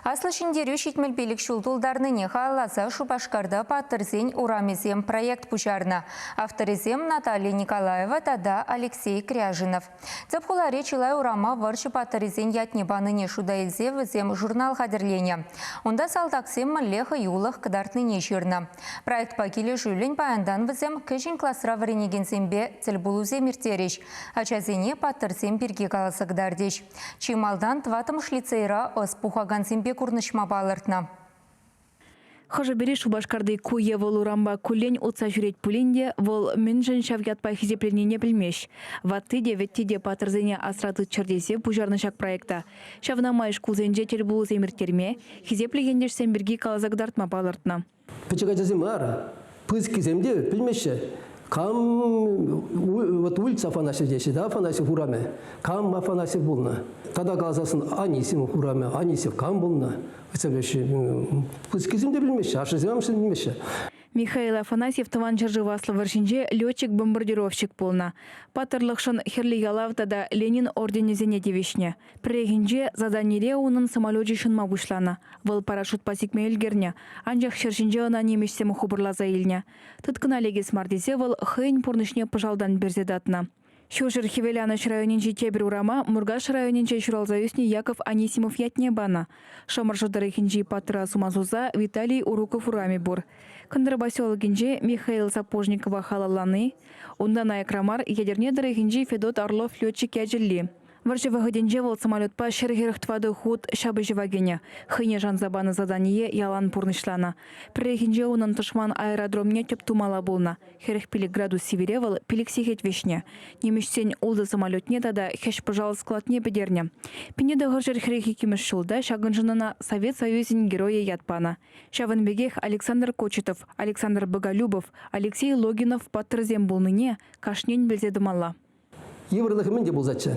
Аслӑ Ҫӗнтерӳ 75 ҫул тултарнине халалласа Шупашкарта Паттӑрсен урамӗсем проект пуҫарнӑ. Авторӗсем Наталья Николаева тата Алексей Кряжинов. Тӗп хулари чылай урама вӑрҫӑ паттӑрӗсен ятне панине шута илсе вӗсем журнал хатӗрленӗ. Унта салтаксем мӗнле хӑюлӑх кӑтартнине ҫырнӑ. Проектпа килӗшӳллӗн паянтан вӗсем кӗҫӗн класра вӗренекенсемпе тӗлпулусем ирттерӗҫ, ачасене паттӑрсем пирки каласа кӑтартӗҫ. Чи малтан тӑваттӑмӗш лицейра ӑс пухакансемпе курнӑҫма палӑртнӑ. Хӑшӗ-пӗри Шупашкарти ку е вӑл урампа куллен утса ҫӳрет пулин те вӑл мӗншӗн ҫав ятпа хисепленнине пӗлмест. Ватти те, вӗтти те паттӑрсене асра тытчӑр тесе пуҫарнӑ ҫак проекта. Ҫавна май шкулсенче тӗлпулусем ирттерме, хисеплӗ ентешсем пирки каласа кӑтартма палӑртнӑ. Пӗчӗк ачасем мар, пысӑккисем те пӗлмеҫҫӗ. Кам вот улица Афанасьев теҫҫӗ, да, Афанасьев урамӗ. Кам Афанасьев пулнӑ? Тата каласассӑн Анисимов урамӗ, Анисев кам пулнӑ? Пысӑккисем те пӗлмеҫҫӗ, ашшӗсем амӑшӗсем пӗлмеҫҫӗ. Михаил Афанасьев Тӑван ҫӗршыв Аслӑ вӑрҫинче летчик-бомбардировщик пулнӑ. Паттӑрлӑхшӑн Хӗрлӗ Ялав тата Ленин орденӗсене тивӗҫнӗ. Пӗррехинче заданире унӑн самолечӗ ҫунма пуҫланӑ. Вӑл парашютпа сикме ӗлкӗрнӗ, анчах ҫӗр ҫинче ӑна нимӗҫсем хупӑрласа илнӗ. Тыткӑна лекес мар тесе вӑл хӑйӗн пурнӑҫне пӑшалтан персе татнӑ. Ҫурҫӗр Хӗвеланӑҫ районӗнчи тепӗр урама Муркаш районӗнче ҫуралса ӳснӗ Яков Анисимов ятне панӑ. Шӑмӑршӑ тӑрӑхӗнчи паттӑра сума суса Виталий Уруков урамӗ пур. Кӑнтӑр поселокӗнче Михаил Сапожникова халаллани, унтан аякра мар Етӗрне тӑрӑхӗнчи Федот Орлов летчик ячӗлли. Вӑрҫӑ вӑхӑтӗнче вӑл самолетпа 144 хут ҫапӑҫӑва кӗнӗ. Хӑйне шанса панӑ задание ялан пурнӑҫланӑ. Пӗррехинче унӑн тӑшман аэродромне тӗп тумалла пулнӑ. 45 градус сивӗре вӑл пилӗк сехет вӗҫнӗ. Нимӗҫсен ултӑ самолетне тата хӗҫ-пӑшал складне пӗтернӗ. 1942 ҫулта ҫакӑншӑн ӑна Совет Союзӗн Геройӗ ят панӑ. Ҫавӑн пекех Александр Кочетов, Александр Боголюбов, Алексей Логинов паттӑрсем пулнине кашнин пӗлсе тӑмалла. Йывӑрлӑхӗ мӗн те пулсаччӗ.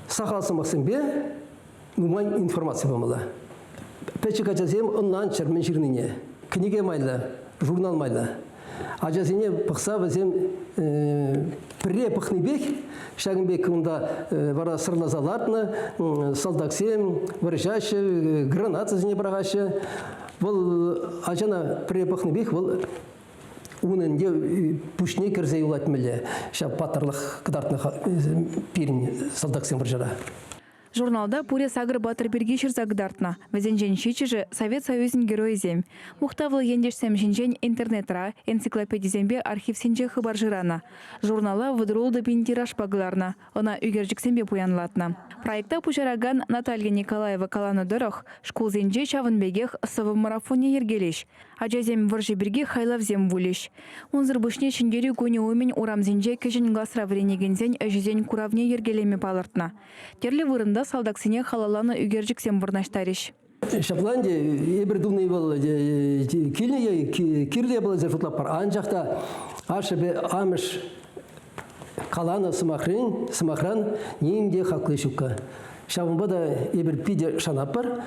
Сахал сӑмахсемпе нумай информаци памалла. Пӗчӗк ачасем ӑнланччӑр мӗн ҫырнине. Кӗнеке майлӑ, журнал майлӑ. Ачасене пӑхса вӗсем пӗрре пӑхнипех ҫакӑн пек унта вара сӑрласа лартнӑ салтаксем вӑрҫаҫҫӗ, гранатӑсене пӑрахаҫҫӗ. Вӑл ачана пӗрре пӑхнипех вӑл унӑн те пуҫне кӗрсе юлать мӗнле ҫав паттӑрлӑх кӑтартнӑ пирӗн салтаксем вӑрҫӑра. Журналта пурӗ сакӑр паттӑр пирки ҫырса кӑтартнӑ. Вӗсенчен ҫиччӗшӗ Совет Союзӗн Геройӗсем. Мухтавлӑ ентешсем ҫинчен интернетра, энциклопедисемпе архивсенче хыпар шыранӑ. Журнала 36 пин тиражпа кӑларнӑ. Ӑна ӳкерчӗксемпе пуянлатнӑ. Проекта пуҫаракан Наталья Николаева каланӑ тӑрӑх, шкулсенче ҫавӑн пекех сӑвӑ марафонне йӗркелӗҫ. Ачасем вӑрҫӑ пирки хайлавсем вулӗҫ. Унсӑр пуҫне Ҫӗнтерӳ кунӗ умӗн урамсенче кӗҫӗн класра вӗренекенсен ӗҫӗсен куравне йӗркелеме палӑртнӑ. Тӗрлӗ вырӑнта салтаксене халалланӑ ӳкерчӗксем вырнаҫтарӗҫ. Ҫапла ӗнтӗ эпир туни вӑл килнӗ е кирлӗ япаласем шутлатпӑр. Анчах та ашшӗпе амӑш каланӑ сӑмахрен, сӑмахран ним те хакли ҫукка. Ҫавӑнпа та эпир питӗ шанатпӑр.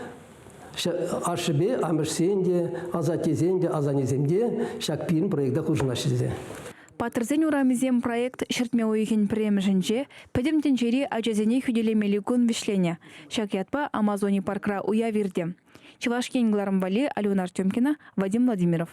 Ашшӗпе амӑшсен те, асаттесен те, асаннесем те ҫак пирӗн проекта хутшӑнаҫҫӗ тесе. Паттӑрсен урамӗсем проект ҫӗртме уйӑхӗн пӗрремӗшӗнче Пӗтӗм тӗнчери ачасене хӳтӗлемелли кун вӗҫленӗ. Ҫак ятпа Амазони паркра уяв иртӗ. Чӑваш Ен кӑларӑм валли Алена Артемкина, Вадим Владимиров.